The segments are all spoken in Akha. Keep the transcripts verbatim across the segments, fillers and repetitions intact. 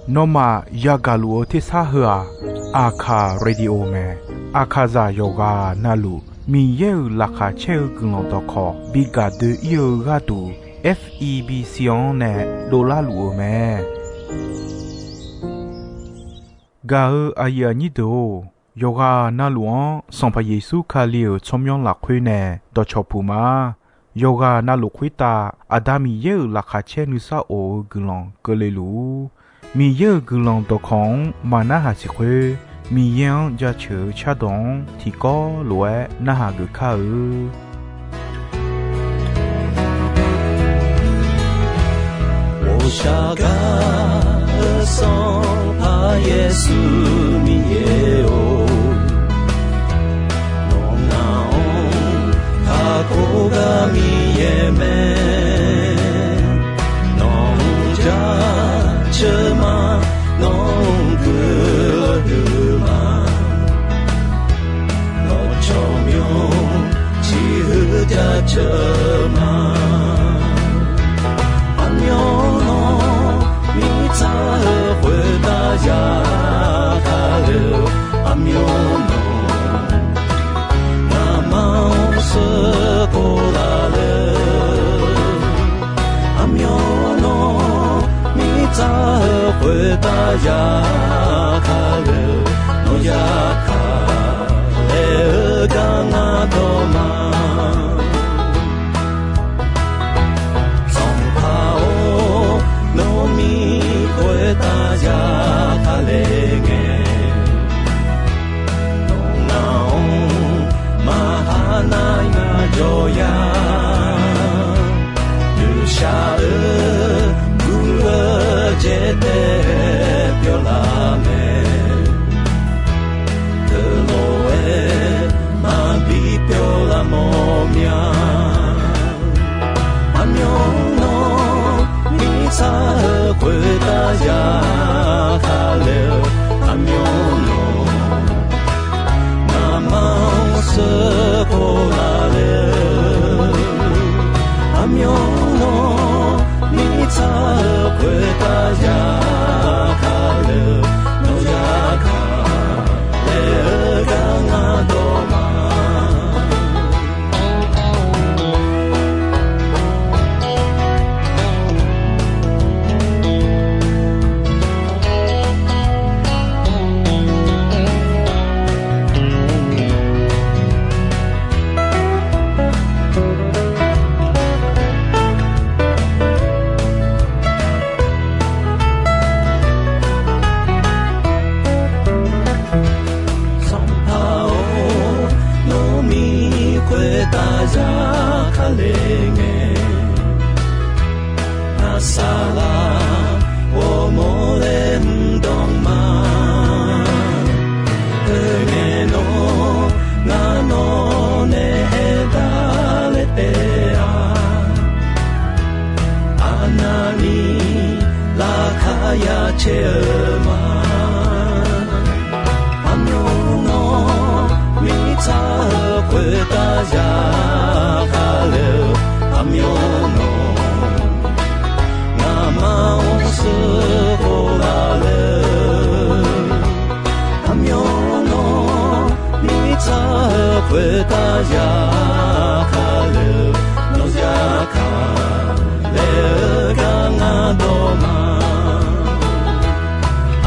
Nawmaf yagaq luf-eu tersar heu-aq, Aqkaq Radio mae. Aqkaqzaq yawqghaq navluf Miqyaer-euq laqkhaq caer-eu guiqlanq dawqkawq bi gaq doe-ir-eu gharduq, F E B C-anr nae dovlar luf-eu mae. Gaq-eu aqyuif aqnyir deuq-or, yawqghaq navluf-anr Sanqpaq Yeqsur Kali-euq tsawrmyanr lafkhoer nae dawqcawq puq ma. Yawqghaq navluf khoertav Aqda Miqyaer-euq laqkhaq caer nuisar of-eu guiqlanq keuvle luf-ur. Miqyaer-euq guiqlanq dawqkawq-anr maqnarhaq siq khoer, Miqyaer-anr jaceuq-eu cardawq-anr tiqkawv lof-aer narhaq geuf kar-eu. Ghovshav gar-eu Sanqpaq Yeqsur Miqyaer-or, nawq ngaq-anr kakhof gar Miqyaer mae. Nawq-anr jaceuq ma, nawq-anr guiqlanq huiq ma. Nawq tsawrmyanr ciqhuiq jaceuq ma. Aqmyan nawq mirtsaq-eu khoertav ya kale-eu, aqmyan nawq ngaqma-anr sheuqkhof laf le. Aqmyan nawq mirtsaq-eu khoertav ya kale-eu, nawq ya kale-eu gar ngar dawq ma. Sanqpaq-or, nawq mir khoertav ya kale ngae, nawq ngaq-anr maqha nar ngar jawr ya. Noeqshaq-eu guv-eu jeq taef pyawr laf mae. Teulof-aer maqbi pyawr laf mawrmya. Aqmyan nawq mirtsaq-eu khoertav ya kale-eu, aqmyan nawq ngaqma-anr sheuqkhof laf le-eu, aqmyan nawq mirtsaq-eu khoertav ya kale-eu, nawq ya kale-eu gar ngar dawq ma. Sanqpaq-or, nawq mir khoertav ya kale ngae, nar saqlaq ghawrmawr laer mr dawq ma. Teu ngae nawr ngar nawq nae aerdaq laer taef-a. Arnavni laqkhaq ya caer-eu ma. Aqmyan nawq mirtsaq-eu khoertav ya kale-eu, aqmyan nawq ngaqma-anr sheuqkhof laf le-eu, aqmyan nawq mirtsaq-eu khoertav ya kale-eu, nawq ya kale-eu gar ngar dawq ma.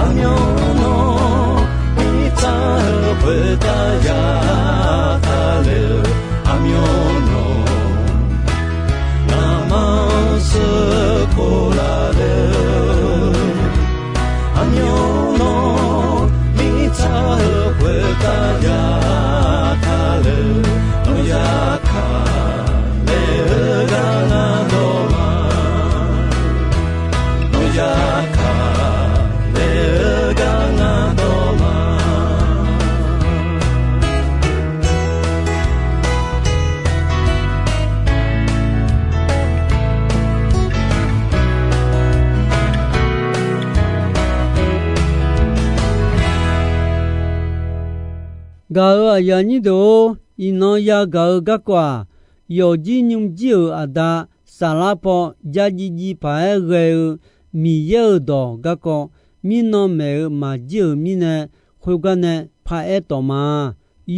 Aqmyan nawq mirtsaq-eu khoertav ya kale-eu, aqmyan nawq ngaqma-anr sheuqkhof laf le-eu, aqmyan nawq mirtsaq-eu khoertav ya kale-eu, nawq ya kale-eu gar ngar dawq ma. Nawq ya kale-eu gar ngar dawq ma. Gaq-euq aqyuif aqnyir deuq-or, iqnan yagaq-eu garkawv-aq, yawqjir nymrjir-euq aqda saflar paw jav jiv jiv paq-aer ghae-eu Miqyaer-euq dawq garkawv mirnan maeq-eu maqjir-euq mirnae, khoergar nae paraer tawf ma.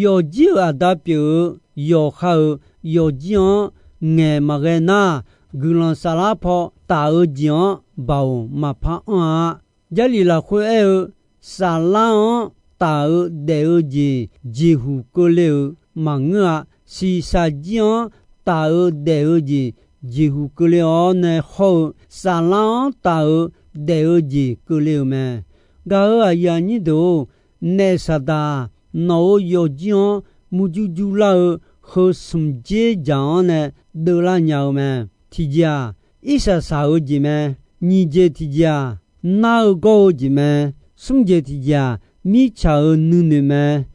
Yawqjir-euq aqda pyeuf-eu yawqha-euq yawqjir-anr ngaeq maqghae nar, guiqlanq saflar paw taf-eu jeq-anr baoq maqpar anr-a. Jarlif lafkhoer aer-eu, saflar-anr taf-eu daef-eu jeq jeqhuq keuvle-euq maqngeur-a. Shiqshaq jir-anr taf-eu daef-eu jeq jeqhuq keuvle-awr nae hawr-eu, saflar-anr taf-eu daef-eu jeq keuvle-euq mae. Gaq-euq aqyuif aqnyir deuq-or, naef Saqdaq-aq, nawq-euq yawqjir-anr murjur jurlar-eu heu smq dzer dzaq-anr nae deuvlar nya-eu mae. Tiqjeq-aq, irsaq saq-eu jeq mae. Nyiq jeq tiqjeq-aq, nar-eu gawr-eu jeq mae. Smr jeq tiqjeq-aq, mirtsaq-euq nuinoeq mae.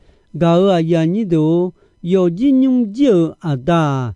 Gaq-euq aqyuif aqnyir deuq-or, yawqjir nymr jir-euq aqda-aq,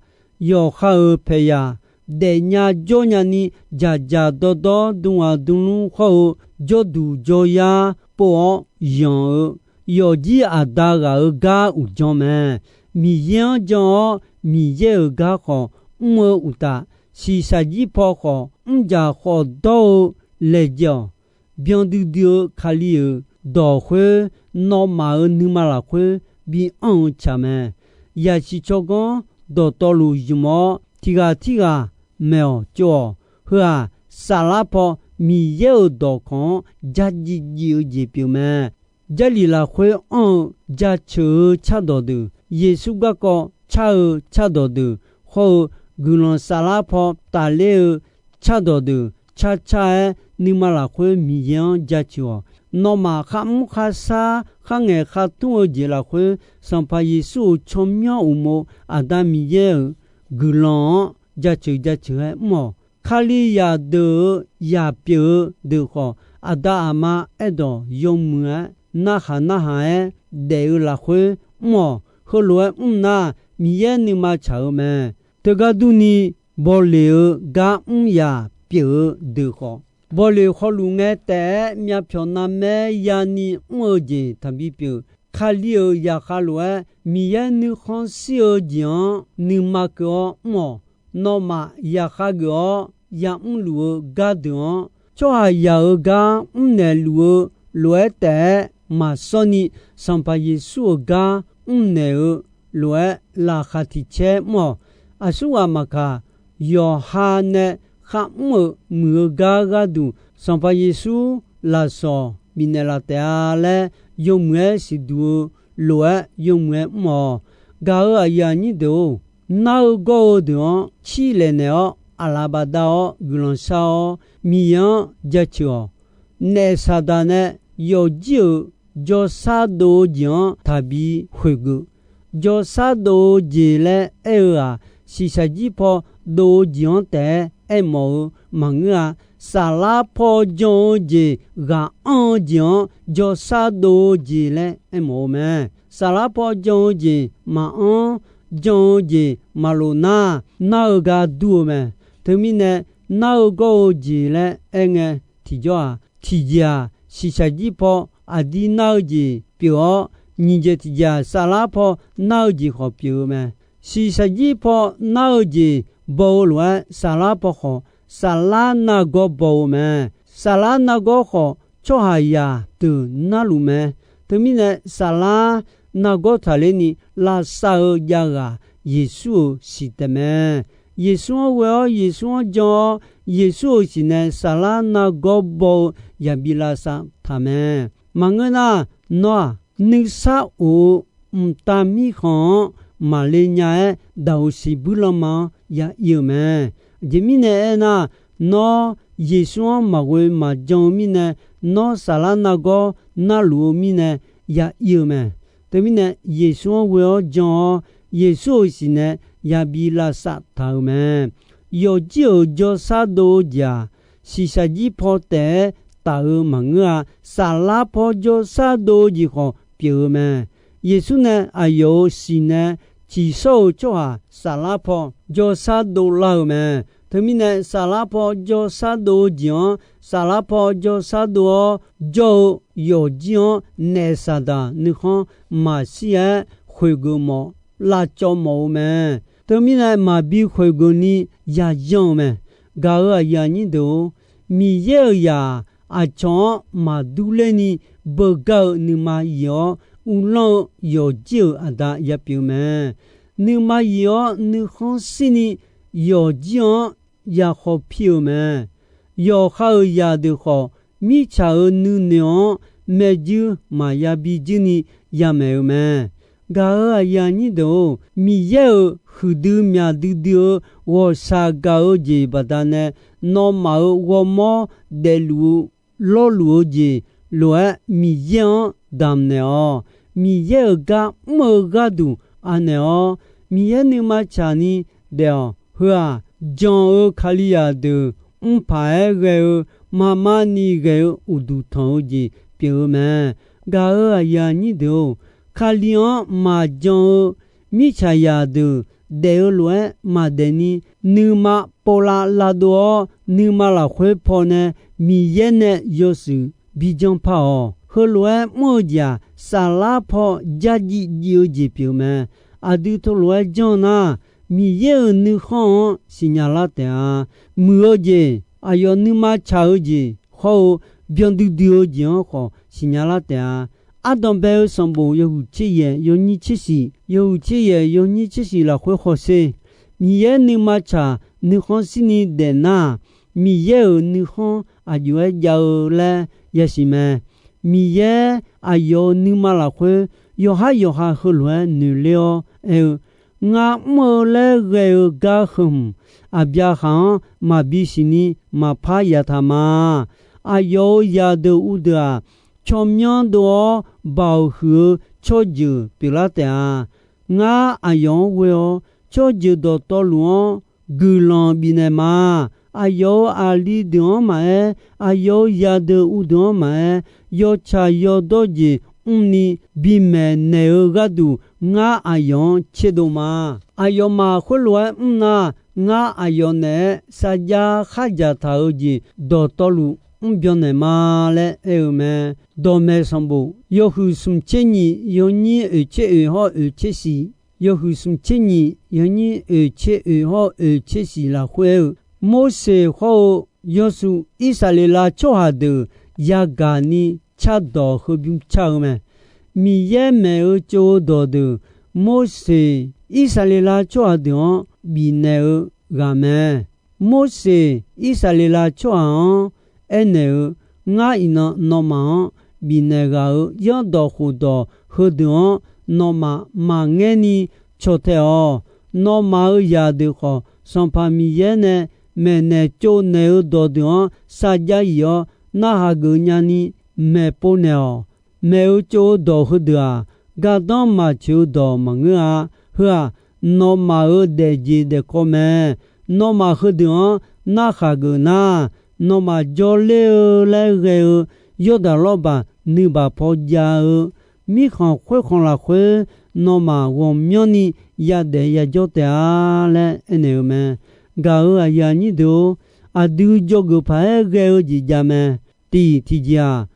yawqha-euq paeqyaq daefnya jawrnya ni, dzaqdzaq dawrdawr dmghaq dmlmr hawr-eu jawrduq jawryar pov-awr yanq-eu yawqjir aqda ghaq-euq gar uqdzan mae. Miqyaer-anr jan-awr Miqyaer-euq gar khawf mr-eu uqtaf, shiqshaq jir paw khawf mrjaq khawf dawr-eu laejae-awq. Byan duidui-eu Kali-euq dawq khoer nawmaf-euq nuima lafkhoer bi anr-eu tsaq mae. Yaqsiq tsawrganr dawqtawvluf zmq-awr, tiq ghaq tirghaq maeq-awq tsov-awq. Heu-aq, saflar paw Miqyaer-euq dawqkawq-anr dzardziv dziv-eu jeq pyeuf mae. Jarlif lafkhoer anr-eu jaceuq-eu cardawq deuq, Yeqsur garkawv car-eu cardawq deuq, hawr-eu guiqlanq saflar paw tafler-eu cardawq deuq carcar-aer, nuima lafkhoer Miqyaer-anr jaceuq-awq. Nawmaf kharmr kharshar kharngaeq khartmr-eu jeq lafkhoer, Sanqpaq Yeqsur-euq tsawrmyanr uqmov Aqda Miqyaer-euq guiqlanq-anr jaceuq jaceuq-aer mr-awq. Kalizaq deuq-euq zaq pyeuf-eu deuq khawf, aqda aqma aerdawq yawmuiq-aer narhaq narhaq-aer daef-eu lafkhoer mr-awq. Heulof-aer mr nar, Miqyaer nuima tsaq-eu mae. Teugar durni, bawleq-eu gar mr yaq pyeuf-eu deuq khawf, bawleq khawluf ngae taef-aer myavpyawq navmaer yani mr-eu jeq taqbi pyeuf. Kali-euq zaqkhav lof-aer Miqyaer nuikhanr shir-eu jeq-anr nuima keuv-awr mr-awq. Nawmaf zaqkhav geuf-awr yamr luf-eu gar deuq-anr, tsawrhaqzaq-euq gar mrnaeq luf-eu lof-aer taef-aer maqsawr ni, Sanqpaq Yeqsur-euq gar mrnaeq-eu lof-aer laqkhaq tiq caer mr-awq. Aqsurghaq maqkaq, yawqha nae kharmr-euq muiq-eu gar gharduq, Sanqpaq Yeqsur lafsawq bifnaeq laf taef-a laer yawmuiq-aer siqduq-eu lof-aer yawmuiq-aer mr-awq. Gaq-euq aqyuif aqnyir deuq-or, nar-eu gawr-eu deuq-anr cirlaeq naeq-awr, aqlaf bafdav-awr guiqlanq shar-awr, Miqyaer-anr jaceuq-awq. Naef Saqdaq nae yawqjir-euq jawrshar dov-eu jeq-anr taqbi khoeqgeuf. Jawrshar dov-eu jeq laer aer-eu-aq, shiqshaq jir paw dov-eu jeq-anr taef-aer aermawf-eu maqngeur-a. Saflar paw jan-eu jeq ghaq anr-eu jeq-anr jawrshar dov-eu jeq laer aermawf-eu mae. Saflar paw jan-eu jeq maqanr, jan-eu jeq maqlof nar, nar-eu gar dur-eu mae. Teumirnae, nar-eu gawr-eu jeq laer aer ngae, tiqjawr-aq, tiqjeq-aq, shiqshaq jir paw aqdir nar-eu jeq pyeuf-awr, nyiq jeq tiqjeq-aq, saflar paw nar-eu jeq khawf pyeuf-eu mae. Shiqshaq jir paw nar-eu jeq baw-eu lof-aer, saflar paw khawf saflar nargawr baw-eu mae. Saflar nargawr khawf, tsawrhaqzaq deuq narluf mae. Teumirnae, saflar nargawr taqler ni lavsav-eu javghaq Yeqsur-euq siq taef mae. Yeqsur-anr ghoe-awr, Yeqsur-anr jan-awr, Yeqsur-euq siq nae saflar nargawr baw-eu yabi lavsav taq mae. Maqngeur nar, nawr-aq, nuisar of-eu mqtav mirkhanq-anr maqle nya-aer, daqoq siqbuir lanma-anr ya ir-eu mae. Aqjeq mirnae aernar, nawr Yeqsur-anr maqghoe maqjan-eu mirnae, nawr saflar nargawr narluf-eu mirnae ya ir-eu mae. Teumirnae, Yeqsur-anr ghoe-awr jan-awr, Yeqsur-euq siq nae yabi lavsav taq-euq mae. Yawqjir-euq jawrshar dov-eu jeq-aq, shiqshaq jir paw taef-aer taf-eu maqngeur-a. Saflar paw jawrshar dov-eu jeq khawf pyeuf-eu mae. Yeqsur nae aqyawf-euq siq nae ciqshawr-eu tsawrhaq saflar paw jawrshar dovlar-eu mae. Teumirnae, saflar paw jawrshar dov-eu jeq-anr, saflar paw jawrshar dov-awr jawr-eu yawqjir-anr naef Saqdaq nuikhanr maqshir-aer khoeqgeuf mawf, lavcawv mawf-eu mae. Teumirnae, maqbi khoeqgeuf ni yayan-eu mae. Gaq-euq aqyuif aqnyir deuq-or, Miqyaer-euq zaq aqcawq-anr maqdur lerni beugar-eu nuima yif-awr, uvlanr-eu yawqjir-euq aqda yapyeuf-eu mae. Nuima yif-awr nuikhanr shirni yawqjir-anr yakhawf pir-eu mae. Yawqha-euq zaqdeuq khawf, mirtsaq-euq nuinoeq-anr maerjuir maqya bi juirni yamaeq-eu mae. Gaq-euq aqyuif aqnyir deuq-or, Miqyaer-euq huiqdui myaq duidui-eu ghawqshaq gaq-eu jeq baqdanae, nawmaf-euq ghawrmawr daefluf-eu lawrluf-eu jeq lof-aer Miqyaer-anr damqnaeq-awq. Miqyaer-euq gar mr-eu gharduq anaeq-awr, Miqyaer nuima tsaqni daef-awq. Heu-aq, jan-eu Kalizaq deuq mrpaq-aer ghae-eu maqmar ni ghae-eu uqduq tanq-eu jeq pyeuf-eu mae. Gaq-euq aqyuif aqnyir deuq-or, Kali-anr maqjan-eu mirtsaqzaq deuq daef-eu lof-aer maqdaef ni, nuima povlav lavdov-awr, nuima lafkhoer pawnae Miqyaer nae yawshuif bi janr par-awq. Heulof-aer mr-eu jeq-aq, saflar paw jarjiv jiv-eu jeq pyeuf mae. Aqdui teulof-aer janr nar, Miqyaer-euq nuikhanr-anr siqnya lar taef-a. Muiq-eu jeq, aqyawf nuima tsaq-eu jeq hawr-eu byan duidui-eu jeq-anr khawf siqnya lar taef-a. Ardanqbae-eu sanqbof yawhuiq tser yaeq yawnyir tser shiq, yawhuiq tser yaeq yawnyir tser shiq lafkhoer hawsher. Miqyaer nuima tsaq nuikhanr shirni daefnar-aq, Miqyaer-euq nuikhanr aqjox-aer jav-eu laer yasiq mae. Miqyaer aqyawf-euq nuima lafkhoer yawqhar yawqha heulof-aer noeqler-awr aer-eu, Ngar mr-eu laer ghae-eu gar heu hmq, Aqbyaqhaq-anr maqbi siqni maqpar yaftaq ma. Aqyawf-euq zaqdeuq uvdeuq-aq, tsawrmyanr dov-awr baoq huiq-eu tsawrjeuq pyeuflar taef-a. Ngar aqyawf-anr ghoe-awr, tsawrjeuq dawqtawvluf-anr guiqlanq bifnaeq ma. Aqyawf-euq aqli deuq-anr maqaer, aqyawf-euq zaqdeuq uvdeuq-anr maqaer, yawtsaq yawdawr jeq mrni bimaeq naeq-eu gharduq, ngar aqyawf-anr tserdov ma. Aqyawfmaf khoerlof-aer mrnar, ngar aqyawf naeq-aer sarjax khardzaq taq-eu jeq dawqtawvluf mrbyan naeq ma laer aer-eu mae. Dawqmaeq sanqbof yawhuiq smq tser nyiq yawnyir oeq tser oeq hawr oeq tser shiq, yawhuiq smq tser nyiq yawnyir oeq tser oeq hawr oeq tser shiq lafkhoer aer-eu, Morseq hawr-eu yawshuif Irsaqleqlav tsawrhaq deuq yagaq ni cardawq heubymr car-eu mae. Miqyaer maeq-eu tsov-eu dawqdeuq, Morseq Irsaqleqlav tsawrhaq deuq-anr bifnaeq-eu ghaq mae. Morseq Irsaqleqlav tsawrhaq-anr aernaeq-eu, Ngar iqnan nawmaf-anr bifnaeq ghaq-euq zanrdawq khofdawq heudeuq-anr nawmaf maqngaer ni caw tae-awq. Nawmaf-euq zaqdeuq khawf, Sanqpaq Miqyaer nae maeqnaeq tsovnaeq-eu dawqdeuq-anr sarjax yif-awr narhaq geuf nyani maeqpov naeq-awq. Maeq-eu tsov-eu dawq heudeuq-aq, gardanr maqtsoeq-eu dawq maqngeur-a. Heu-aq, nawmaf-euq daefjeq daefkawv mae. Nawmaf heudeuq-anr narhaq geuf nar, nawmaf jawrler-eu laer ghae-eu Yawrdaq lawrbaq nuibaq paw jav-eu mirkhanq khoerkhanq lafkhoer nawmaf ghawqmyanrni yadaef yajawr taef-a laer aernaeq-eu mae. Gaq-euq aqyuif aqnyir deuq-or, aqdui dzawgeuf paq-aer ghae-eu jeq jav mae. Tiq tiqjeq-aq,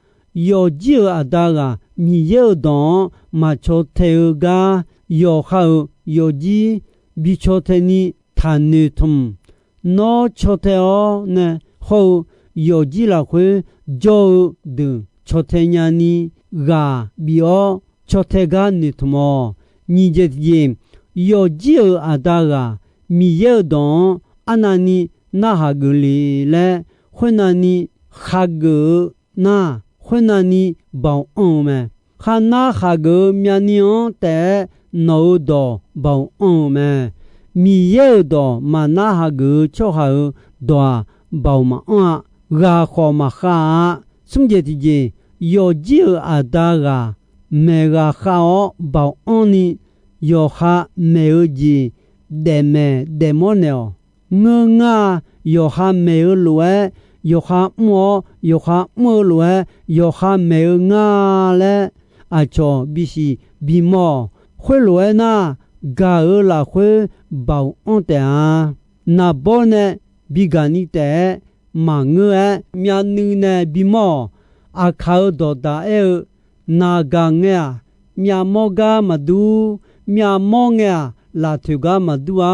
yawqjir-euq aqda ghaq Miqyaer-euq dawq-anr maqcaw tae-eu gar yawqha-euq yawqjir bi caw tae ni taqnoeq tmq. Nawr caw tae-awr nae hawr-eu yawqjir lafkhoer jawr-eu deuq caw tae nyani ghaq bif-awr caw tae gar noeqtmq-awq. Nyiq jeq tiqjeq, yawqjir-euq aqda ghaq Miqyaer-euq dawq-anr arnavni narhaq geuf le laer khoernavni hageuf-eu nar, khoernavni baoq anr-eu mae. Khar narhaq geuf-eu myavni-anr taef-aer nawq-euq dawq baoq anr-eu mae. Miqyaer-euq dawq maqnar hageuf-eu tsawrhaq-euq dawq-aq, baoq maqanr-a. Ghaq khawf maqkhav-a. Smr jeq tiqjeq, yawqjir-euq aqda ghaq maeq ghaq khav-awr baoq anrni, yawqha maeq-eu jeq daef maeq daef mawr naeq-awq. Ngeur ngar-a. Yawqha maeq-eu lof-aer yawqha mr-awr, yawqha mr-eu lof-aer yawqha maeq-eu ngar laer aqcawq bisiq bimawr-awq. Khoerlof-aer nar, gaq-euq lafkhoer baoq anr taef-a. Naqbawr nae bigaq ni taef-aer maqngeur-aer myavnuiv nae bimawr-awq. Aqkaq-euq dawqdaq aer-eu, Naqgaq ngae-aq, myavmawr gar maqdur. Myavmawr ngae-aq, laftoeq gar maqdur-a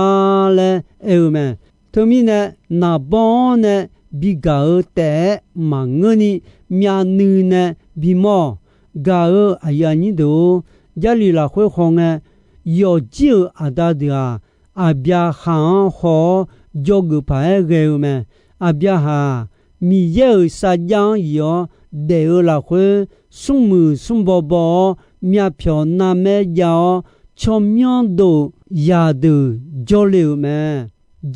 laer aer-eu mae. Teumirnae, naqbawr-anr nae bigaq-eu taef-aer maqngeurni, myavnuiv nae bimawr-awq. Gaq-euq aqyuif aqnyir deuq-or, Jarlif lafkhoer hawngae, yawqjir-euq aqda deuq-aq, Aqbyaqhaq-anr haw-awr, dzawgeuf paq-aer ghae-eu mae. Aqbyaqhaq-aq, Miqyaer-euq sarjax-anr yif-awr daef-eu lafkhoer, smrmuiq smrbaw baw-awr, myavpyawq narmaer jav-awr, tsawrmyanr dov-euq zaqdeuq jawrle-euq mae.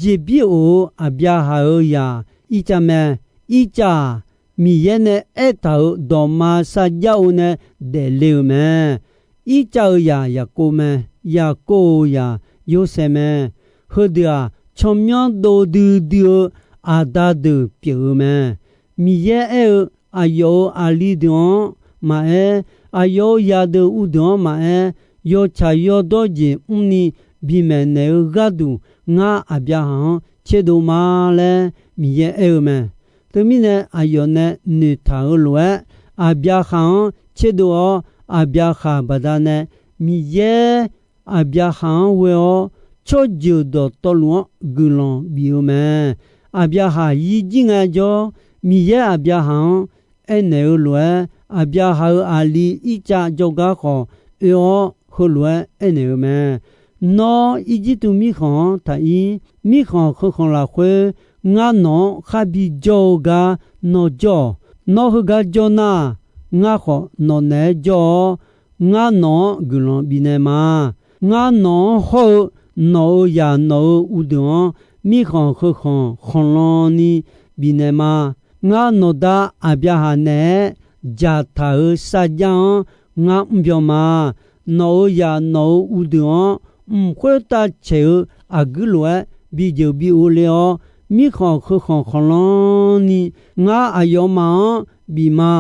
Jeqbir of-eu Aqbyaqhaq-euq zaq Irtsav mae. Irtsav-aq, Miqyaer nae aertaq-euq dawqma sarjax-eu nae daefle-euq mae. Irtsav-euq zaq Yaqkov mae. Yaqkov-euq zaq Yorsaev mae. Heudeuq-aq, tsawrmyanr dov duidui-eu aqda deuq pyeuf-eu mae. Miqyaer aer-eu, aqyawf-euq aqli deuq-anr maqaer, aqyawf-euq zaqdeuq uvdeuq-anr maqaer, yawtsaq yawdawr jeq mrni bimaeq naeq-eu gharduq, ngar Aqbyaqhaq-anr tserdov ma laer Miqyaer aer-eu mae. Teumirnae, aqyawf nae noeqtaq-euq lof-aer, Aqbyaqhaq-anr tserdov-awr, Aqbyaqhaq baqdanae Miqyaer Aqbyaqhaq-anr ghoe-awr, tsawrjeuq dawqtawvluf-anr guiqlanq bif-eu mae. Aqbyaqhaq yir jir ngaejawr, Miqyaer Aqbyaqhaq-anr aernaeq-eu lof-aer, Aqbyaqhaq-euq aqli Irtsav jawrgar khawf oe-awr, heulof-aer aernaeq-eu mae. Nawr, Irjirtuv mirkhanq-anr taq ir. Mirkhanq heukhanq lafkhoer, ngar nawq-anr khar bijawr-eu gar nawr jawr-awq. Nawr heugar jawr nar, ngar khawf nawq naeq-aer jawr-awr, ngar nawq-anr guiqlanq bifnaeq ma. Ngar nawq-anr hawr-eu nawq-euq zaq nawq-euq uvdeuq-anr, mirkhanq heukhanq khanqlan ni bifnaeq ma. Ngar nawqda Aqbyaqhaq naeq-aer dzaqtaq-euq sarjax-anr ngar mrbyan ma. Nawq-euq zaq nawq-euq uvdeuq-anr, mq khoertav caeq-eu aqguir lof-aer bijeuq bi ov le-awr, mirkhanq heukhanq khanqlan ni ngar aqyawfmaf-anr bif ma.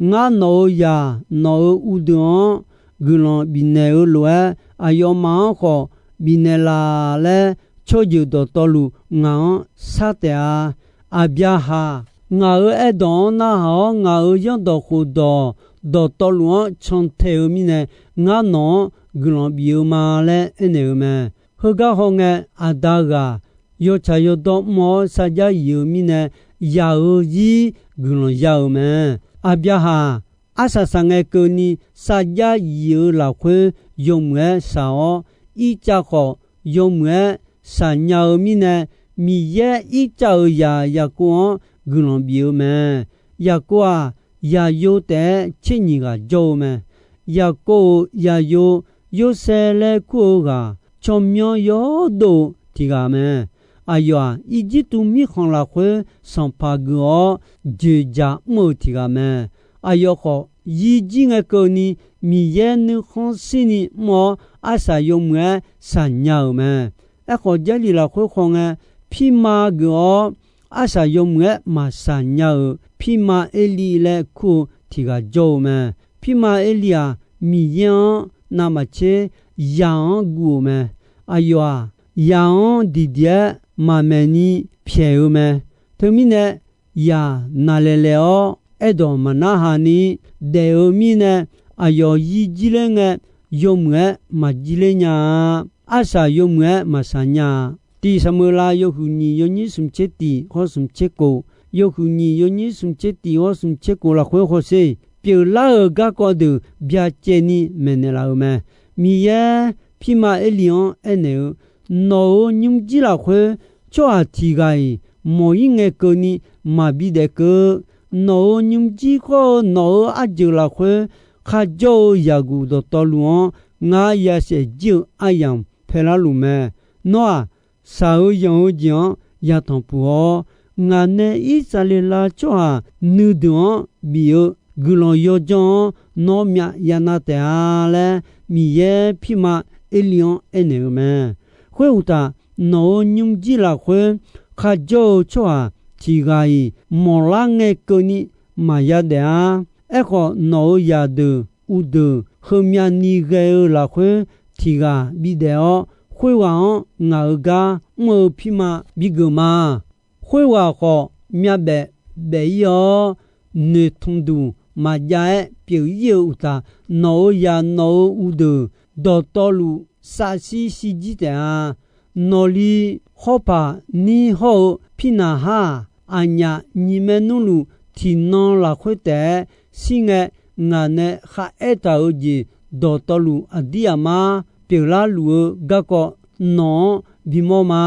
Ngar nawq-euq zaq nawq-euq uvdeuq-anr guiqlanq bifnaeq-eu lof-aer, aqyawfmaf-anr khawf bifnaeq laf laer, tsawrjeuq dawqtawvluf ngaq-anr shar taef-a. Aqbyaqhaq, ngaq-euq aerdawq-anr narhaq-awr, ngaq-euq zanrdawq khofdawq dawqtawvluf-anr cantae-eu mirnae, ngar nawq-anr guiqlanq bif-eu ma laer aernaeq-eu mae. Heugar hawngae, aqda ghaq yawtsaq yawdawr mr-awr sarjax yif-eu mirnae, yaq-euq zir guiqlanq ya-euq mae. Aqbyaqhaq arsaq saq ngae keuvni sarjax yif-eu lafkhoer yawmuiq-aer shaq-awr, Irtsav khawf yawmuiq-aer shaq nya-eu mirnae, Miqyaer Irtsav-euq zaq Yaqkov-anr guiqlanq bif-eu mae. Yaqkov-aq, zaqyo taef-aer tser nyiq ghaq jawr-eu mae. Yaqkov-euq zaqyo Yorsaev laer kur-eu ghaq, tsawrmyanr yawdov-eu tiq ghaq mae. Aqyawf-aq, Irjirtuv mirkhanq lafkhoer sanqpaq geuf-awr joeqjaq mr-euq tiq ghaq mae. Aqyawf khawf, yir jir ngae keuvni Miqyaer nuikhanr shirni mr-awr, arsaq yawmuiq-aer shaq nya-euq mae. Aerkhawf, Jarlif lafkhoer khawngae, pirma geuf-awr arsaq yawmuiq-aer maqshaq nya-euq pirma Erli laer kur-eu tiq ghaq jawr-eu mae. Pirma Erli-aq, Miqyaer-anr navmaqtser zaq-anr guv-euq mae. Aqyawf-aq, zaq-anr diqdiq-aer maqmaeq ni pyaeq-eu mae. Teumirnae, zaq naqlaeq laeq-awr aerdawq maqnarhaq ni daef-eu mirnae, aqyawf yir jir ler ngae, yawmuiq-aer maqjir ler nya-a. Arsaq yawmuiq-aer maqshaq nya-a. Tiq Saqmeuqlav yawhuiq nyiq yawnyir smq tser tiq hawr smq tser kof, yawhuiq nyiq yawnyir smq tser tiq hawr smq tser kof lafkhoer hawsher, pyeuflar-euq garkawv deuq byacaevni maeqnaeq laf-euq mae. Miqyaer pirma Erli-anr aernaeq-eu, Nawq-euq nymrjir lafkhoer tsawrhaq tiq ghaq-iq mawq-ir ngae keuvni maqbi daef keuv. Nawq-euq nymrjir khawr-eu nawq-euq arjeuq lafkhoer kharjawr-eu yaqguq dawqtawvluf-anr ngar yashaef jir-eu aryamq paellar luf mae. Nawr-aq, shaq-eu yanq-eu jeq-anr yatanq puq-awr, ngaq nae Irsaqleqlav tsawrhaq nuideuq-anr bif-eu guiqlanq yawdzanr-anr nawr myav yav nav taef-a laer, Miqyaer pirma Erli-anr aernaeq-eu mae. Khoeruqtaf, nawq-euq nymrjir lafkhoer kharjawr-eu tsawrhaq tiq ghaq-iq mawqlar ngae keuvni maqya daef-a. Aerkhawf, nawq-euq zaqdeuq uvdeuq heumyav ni ghae-eu lafkhoer tiq ghaq bidaef-awr, khoerghaq-anr ngaq-euq gar mr-eu pirma bigeuf ma. Khoerghaq khawf, myavbaef baef-ir-awr, noeqtmq duq maqjav-aer pyeuf-ir-eu uqtaf, nawq-euq zaq nawq-euq uvdeuq dawqtawvluf savshir shirjir taef-a. Nawqli hawrpaq nir hawr-eu Pirnaqhar-aq, aqnyaf nyiq maernmrluf tiqnan lafkhoer taef-aer shir ngae, ngaq nae kharaer taq-euq jeq dawqtawvluf aqdir aqmar pyeuflar luf-eu garkawv nawq-anr bimawr ma.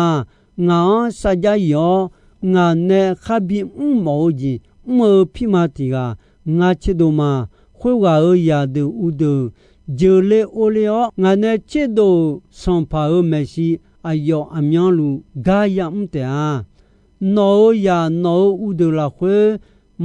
Ngaq-anr sarjax yif-awr, ngaq nae kharbi mrmawf-eu jeq mr-eu pirma tiq ghaq ngar tserdov ma. Khoerghaq-euq zaqdeuq uvdeuq jeuqle orle-awr, ngaq nae tserdov-euq sanqpaq-euq maeqshi aqyawf aqmyanluf gar yamr taef-a. Nawq-euq zaq nawq-euq uvdeuq lafkhoer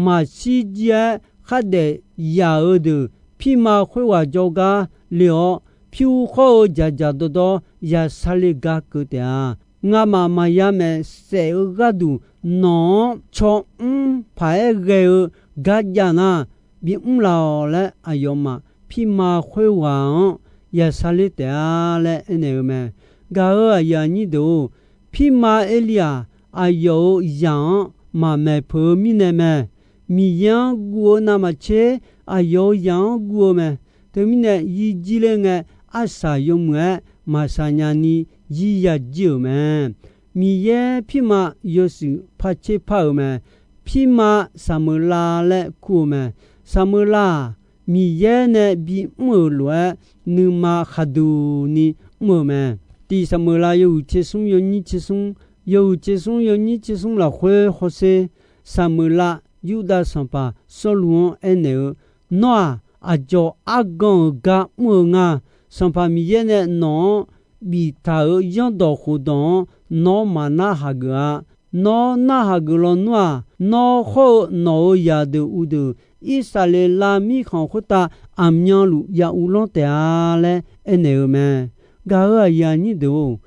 maqshir jir-aer khardaef yaf-eu deuq, pirma khoerghaq jawrgar le-awr, pyur khawr-eu dzaqdzaq dawrdawr ya sarle gar keuv taef-a. Ngamaf maqya maeqsaef-eu gharduq nawq-anr caw mr paq-aer ghae-eu gar jav nar, bimr laf-awq laer aqyawfmaf pirma khoerghaq-anr ya sarler taef-a laer aernaeq-eu mae. Gaq-euq aqyuif aqnyir deuq-or, pirma Erliraq aqyawf-euq zaq-anr maqmaeq peuq-eu mirnae mae. Miqyaer-anr guv-eu navmaqtser aqyawf-euq zaq-anr guv-eu mae. Teumirnae yir jir ler ngae, arsaq yawmuiq-aer maqsaq nya ni yir ya jir-euq mae. Miqyaer pirma yawshuif par tser par-euq mae. Pirma Saqmeuqlav laer kur-eu mae. Saqmeuqlav-aq, Miqyaer nae bimr-euq lof-aer nuima khaqduq ni mr-eu mae. Tiq Saqmeuqlav yawhuiq tser smr yawnyir tser smr, yawhuiq tser smr yawnyir tser smr lafkhoer hawsher, Saqmeuqlav Yurdav sanqpaq Sawrluv-anr aernaeq-eu, Nawr-aq, aqdzawq argan-euq gar mr-eu nga. Sanqpaq Miqyaer nae nawq-anr biftaq-euq zanrdawq khofdawq-anr nawr maqnarhaq geuf-a. Nawr narhaq geuf lawnmr-aq, nawr hawr-eu nawq-euq zaqdeuq uvdeuq, Irsaqleqlav mirkhanq khoertav aqmyanluf ya uvlanr taef-a laer aernaeq-eu mae. Gaq-euq aqyuif aqnyir deuq-or,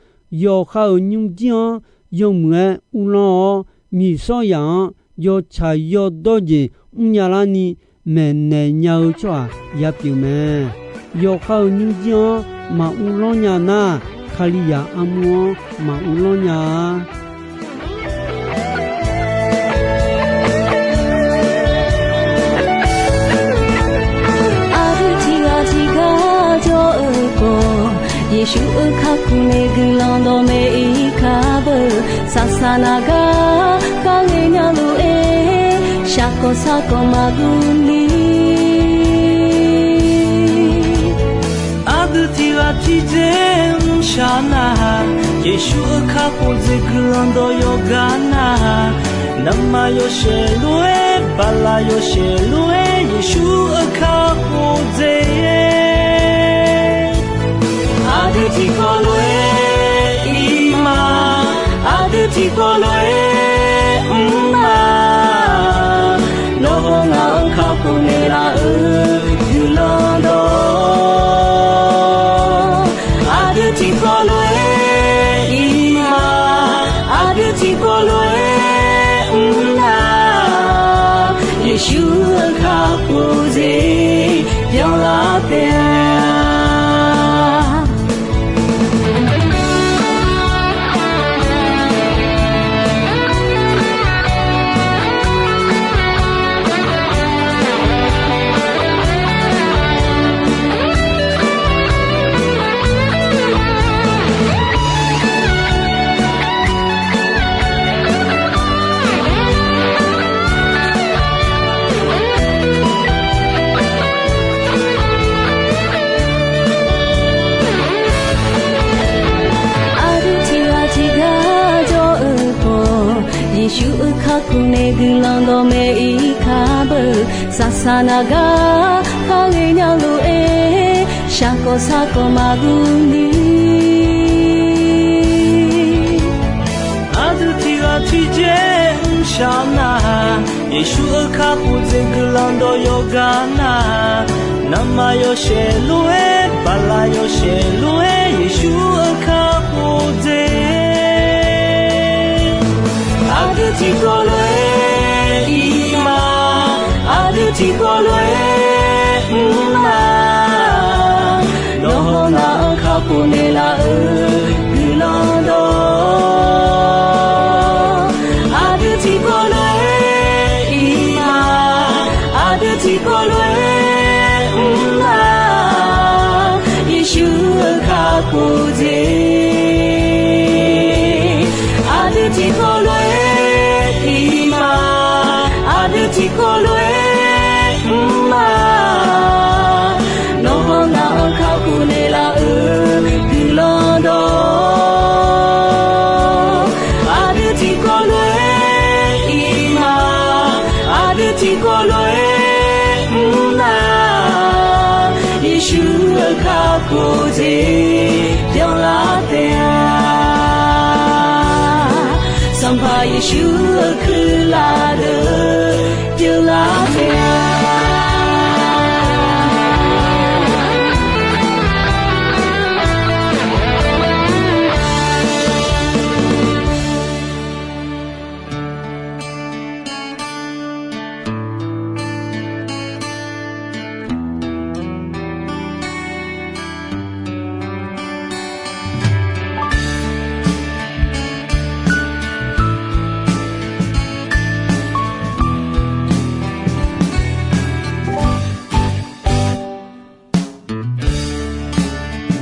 yawqha-euq nymrjir-anr yawmuiq-aer uvlanr-awr, miqsawr yaf-anr yawtsaq yawdawr jeq mrnya larni maeqnaeq nya-eu tsawrhaq ya pyeuf mae. Yawqha-euq nymrjir-anr maq uvlanr nya nar, Kalizaq armur-anr maq uvlanr nya-a. Aqdui tiqghaq tiqgar jawr-eu khawf, Yeqsur-euq kakhof nae guiqlanq dawqmaeq-ir kar beu. Saqsaq naq gar kharghae nya lof-aer, shaqkawq sarkawq maqguv ni. Aqdui tiqghaq tiqdzer mrshaq nar-aq, Yeqsur-euq kakhof dzaeq guiqlanq dawq yawqgar nar-aq, navmaqyawshaef lof-aer, baqlaq yawshaef lof-aer, Yeqsur-euq kakhof dzaeq-aer, aqdui tiqkawv lof-aer ir ma, aqdui tiqkawv lof-aer mr ma. Nawr-aq ngaq-euq kakhof naeqlaf-euq guiqlanq dawq, aqdui tiqkawv lof-aer ir ma, aqdui tiqkawv lof-aer mr ma. Yeqsur-euq kakhof dzaeq byanlar taef-a. Aqdui tiqghaq tiqgar jawr-eu khawf, Yeqsur-euq kakhof nae guiqlanq dawqmaeq-ir kar beu. Saqsaq naq gar kharghae nya lof-aer, shaqkawq sarkawq maqguv ni. Aqdui tiqghaq tiqdzer mrshaq nar-aq, Yeqsur-euq kakhof dzaeq guiqlanq dawq yawqgar nar-aq, navmaqyawshaef lof-aer, baqlaq yawshaef lof-aer, Yeqsur-euq kakhof dzaeq. Aqdui tiqkawv lof-aer ir ma, aqdui tiqkawv lof-aer mr ma. Nawr-aq ngaq-euq kakhof naeqlaf-euq guiqlanq dawq, aqdui tiqkawv lof-aer ir ma, aqdui tiqkawv lof-aer mr ma. Yeqsur-euq kakhof dzaeq, aqdui tiqkawv lof-aer ir ma. Tiqkawv lof-aer mr ma. Nawr ghawrmawr-anr kakhof naeqlaf-euq guiqlanq dawq, aqdui tiqkawv lof-aer ir ma. Aqdui tiqkawv lof-aer mr na. Yeqsur-euq kakhof jeq byanlar taef-a. Sanqpaq Yeqsur-euq kuirlaf deuq byanlar taef-a.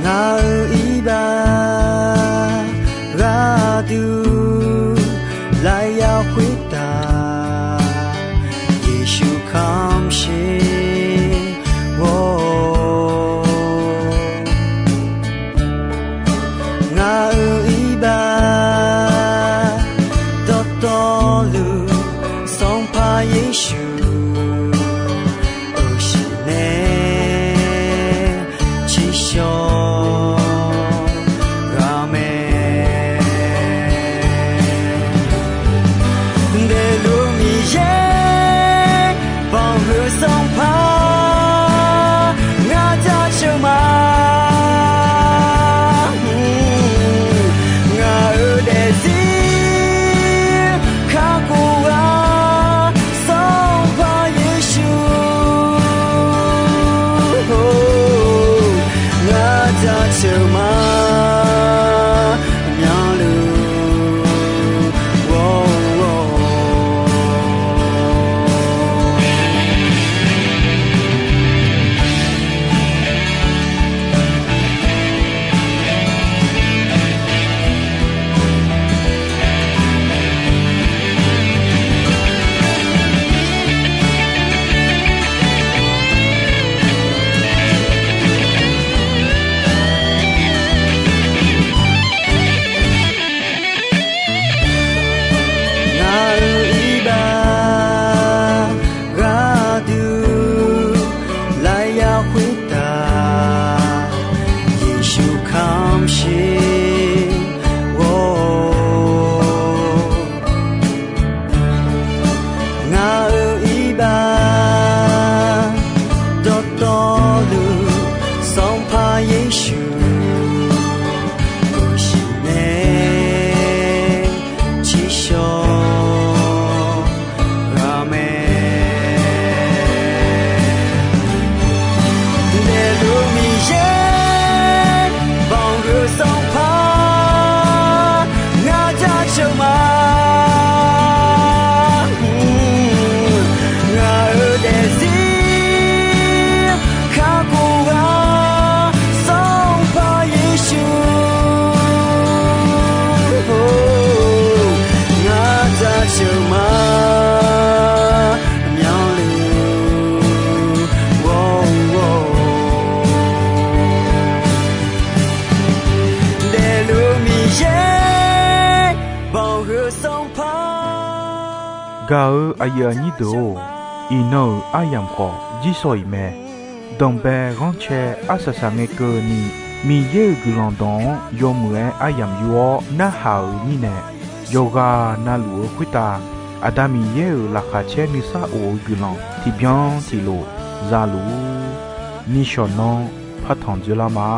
Ngaq-euq iqbax gharduq lafyaq khoertav, Yeqsur kamq sher ghawr-awr, ngaq-euq iqbax dawqtawvluf, Sanqpaq Yeqsur, uqshiq nae tsiqshawq ghaq mae. Daefluf Miqyaer, banqhuiq Sanqpaq, ngar jaceuq ma. Ngaq-euq daefzir kakhof-a, Sanqpaq Yeqsur, ngar jaceuq ma, myanluf ghawr-awr. Ngaq-euq iqbax gharduq lafyaq khoertav, Yeqsur kamq sher ghawr-awr, ngaq-euq iqbax dawqtawvluf, Sanqpaq Yeqsur, uqshiq nae tsiqshawq ghaq mae. Daefluf Miqyaer, banqhuiq Sanqpaq, ngar jaceuq ma. Ngaq-euq daefzir kakhof-a, Sanqpaq Yeqsur, ngar jaceuq ma, myanluf ghawr-awr. Daefluf Miqyaer, banqhuiq Sanqpaq. Gaq-euq aqyuif aqnyir deuq-or, iqnan-euq aryamq khawf jirsawq iq mae. Danqbae ghanrcae arsaq saq ngae keuvni, Miqyaer-euq guiqlanq dawq-anr yawmuiq-aer aryamq yur-awr narhaq-euq mirnae, yawqghaq navluf-eu khoertav Aqda Miqyaer-euq laqkhaq caer nuisar of-eu guiqlanq tiqbyan tiqlof za luf-ur. Nishawq nanr partanq dzoerlar ma.